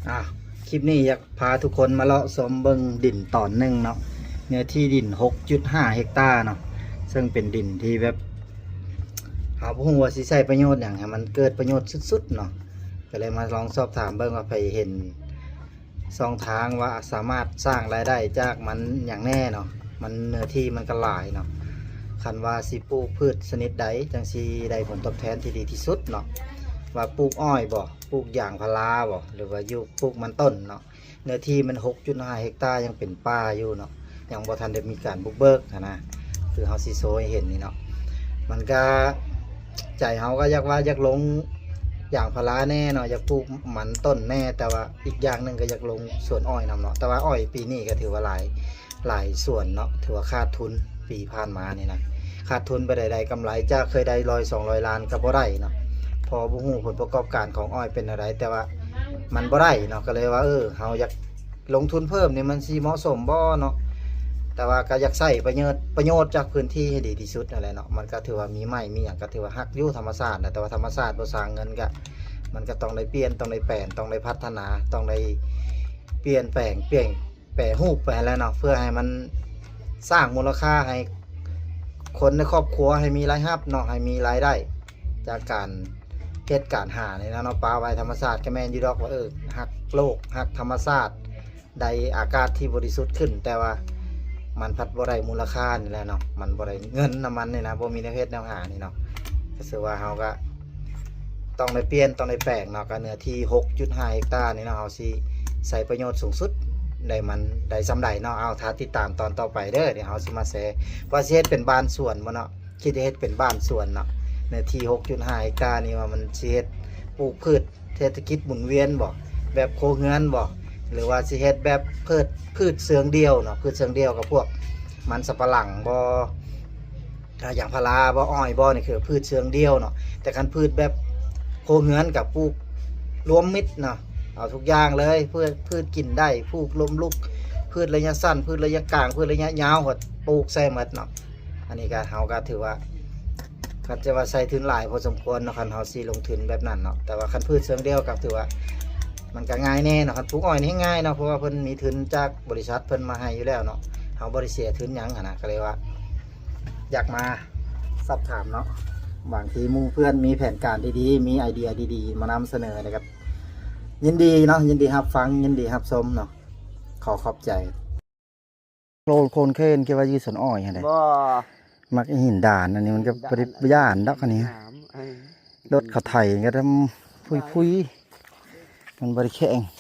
ອ່າ ຄລິບນີ້ຢາກພາທຸກຄົນມາເລາະຊົມເບິ່ງດິນຕອນໜຶ່ງເນາະ ເນື້ອທີ່ດິນຫົກຈຸດຫ້າເຮັກຕາເນາະ ເຊິ່ງເປັນດິນທີ່ແບບ ເຮົາບໍ່ຮູ້ວ່າຊິໃຊ້ປະໂຫຍດຫຍັງໃຫ້ມັນເກີດປະໂຫຍດສຸດໆເນາະ ກໍເລີຍມາລອງສອບຖາມເບິ່ງວ່າໃຜເຫັນຊ່ອງທາງວ່າສາມາດສ້າງລາຍໄດ້ຈາກມັນຫຍັງແນ່ເນາະ ມັນເນື້ອທີ່ມັນກໍຫຼາຍເນາະ ຄັນວ່າຊິປູກພືດຊະນິດໃດຈັ່ງຊິໄດ້ຜົນຕອບແທນທີ່ດີທີ່ສຸດເນາະ ວ່າປູກອ້ອຍບໍ່ ປູກຢາງພາລາບໍ່ ຫຼືວ່າຢູ່ປູກມັນຕົ້ນເນາະ ເນື້ອທີ່ມັນຫົກຈຸດຫ້າເຮັກຕາ ຍັງເປັນປ່າຢູ່ເນາະ ຍັງບໍ່ທັນໄດ້ມີການບຸກເບີກຫັ້ນນະ ຄືເຮົາຊິໂຊໃຫ້ເຫັນນີ້ເນາະ ມັນກະ ໃຈເຮົາກໍຢາກວ່າຢາກລົງຢາງພາລາແດ່ເນາະ ຢາກປູກມັນຕົ້ນແດ່ ແຕ່ວ່າອີກຢ່າງໜຶ່ງກໍຢາກລົງສວນອ້ອຍນຳເນາະ ແຕ່ວ່າອ້ອຍປີນີ້ກໍຖືວ່າຫຼາຍ ຫຼາຍສວນເນາະ ຖືວ່າຂາດທຶນປີຜ່ານມານີ້ນະ ຂາດທຶນໄປໄດ້ ໄດ້ກຳໄລຈາກເຄີຍໄດ້ຮ້ອຍສອງຮ້ອຍລ້ານກໍບໍ່ໄດ້ເນາະ ເພາະບໍ່ຮູ້ຜົນປະກອບການຂອງອ້ອຍເປັນແນວໃດ ແຕ່ວ່າມັນບໍ່ໄດ້ເນາະ ກໍເລີຍວ່າ ເອີ ເຮົາຢາກລົງທຶນເພີ່ມນີ້ມັນຊິເໝາະສົມບໍ່ເນາະ ແຕ່ວ່າກໍຢາກໃຊ້ປະໂຫຍດ ປະໂຫຍດຈາກພື້ນທີ່ໃຫ້ດີທີ່ສຸດນັ້ນແຫຼະເນາະ ມັນກໍຖືວ່າມີໄມ້ມີຫຍັງກໍຖືວ່າຮັກຢູ່ທຳມະຊາດນະ ແຕ່ວ່າທຳມະຊາດບໍ່ສ້າງເງິນ ກໍ ມັນກໍຕ້ອງໄດ້ປ່ຽນ ຕ້ອງໄດ້ແປງ ຕ້ອງໄດ້ພັດທະນາ ຕ້ອງໄດ້ປ່ຽນແປງ ປ່ຽນ ແປຮູບໄປຫັ້ນແຫຼະເນາະ ເພື່ອໃຫ້ມັນສ້າງມູນລະຄ່າໃຫ້ຄົນໃນຄອບຄົວໃຫ້ມີລາຍຮັບເນາະ ໃຫ້ມີລາຍໄດ້ຈາກການເຮັດການຫານີ້ນະເນາະ ປະໄວ້ທຳມະຊາດກໍແມ່ນຢູ່ດອກວ່າ ເອີ ຮັກໂລກ ຮັກທຳມະຊາດ ໄດ້ອາກາດທີ່ບໍລິສຸດຂຶ້ນ ແຕ່ວ່າມັນພັດບໍ່ໄດ້ມູນລະຄ່ານີ້ແຫຼະເນາະ ມັນບໍ່ໄດ້ເງິນນຳມັນນີ້ນະ ບໍ່ມີແນວເຮັດແນວຫານີ້ເນາະ ກໍຄືວ່າເຮົາກໍ ຕ້ອງໄດ້ປ່ຽນ ຕ້ອງໄດ້ແປງເນາະ ກໍເນື້ອທີ່ຫົກຈຸດຫ້າເຮັກຕານີ້ເນາະ ເຮົາຊິໃຊ້ປະໂຫຍດສູງສຸດ ໄດ້ມັນໄດ້ສ່ຳໃດເນາະ ເອົາ ຖ້າຕິດຕາມຕອນຕໍ່ໄປເດີ ດຽວເຮົາຊິມາແຊ ວ່າຊິເຮັດເປັນບ້ານສວນບໍ່ເນາະ ຄິດຈະເຮັດເປັນບ້ານສວນເນາະ ເນື້ອທີ່ຫົກຈຸດຫ້າເຮັກຕານີ້ ວ່າມັນຊິເຮັດປູກພືດເສດຖະກິດໝູນວຽນບໍ່ ແບບຄົວເຮືອນບໍ່ ຫຼືວ່າຊິເຮັດແບບພືດ ພືດເຊີງດຽວເນາະ ພືດເຊີງດຽວກັບພວກມັນສຳປະຫຼັງບໍ່ ອ່າ ຢາງພາລາບໍ່ ອ້ອຍບໍ່ ນີ້ຄືພືດເຊີງດຽວເນາະ ແຕ່ຄັນພືດແບບຄົວເຮືອນກໍປູກລວມມິດເນາະ ເອົາທຸກຢ່າງເລີຍ ພືດ ພືດກິນໄດ້ ປູກລົມລຸກ ພືດໄລຍະສັ້ນ ພືດໄລຍະກາງ ພືດໄລຍະຍາວ ກໍປູກໃສ່ໝົດເນາະ ອັນນີ້ກໍ ເຮົາກໍຖືວ່າ ກໍຈະວ່າໃຊ້ທຶນຫຼາຍພໍສົມຄວນເນາະ ຄັນເຮົາຊິລົງທຶນແບບນັ້ນເນາະ ແຕ່ວ່າຄັນພືດເຊີງດຽວກໍຖືວ່າ ມັນກໍງ່າຍແດ່ເນາະ ຄັນປູກອ້ອຍນີ້ແຮງງ່າຍເນາະ ເພາະວ່າເພິ່ນມີທຶນຈາກບໍລິສັດເພິ່ນມາໃຫ້ຢູ່ແລ້ວເນາະ ເຮົາບໍ່ໄດ້ເສຍທຶນຫຍັງຫັ້ນນະ ກໍເລີຍວ່າ ຢາກມາສອບຖາມເນາະ ບາງທີໝູ່ເພື່ອນມີແຜນການດີໆ ມີໄອເດຍດີໆ ມານຳສະເໜີ ແລ້ວກໍຍິນດີເນາະ ຍິນດີຮັບຟັງ ຍິນດີຮັບຊົມເນາະ ຂໍຂອບໃຈ. ໂລນໂຄນເຄນ ຄິດວ່າຢູ່ສວນອ້ອຍຫັ້ນເດ້ ບໍ່ ມັກອີຫີນດານ ອັນນີ້ມັນກໍບໍ່ໄດ້ ຢ້ານດອກ ອັນນີ້ ເອີ ລົດເຂົາໄຖກໍທຳ ພຸຍໆ ມັນບໍ່ໄດ້ແຂງ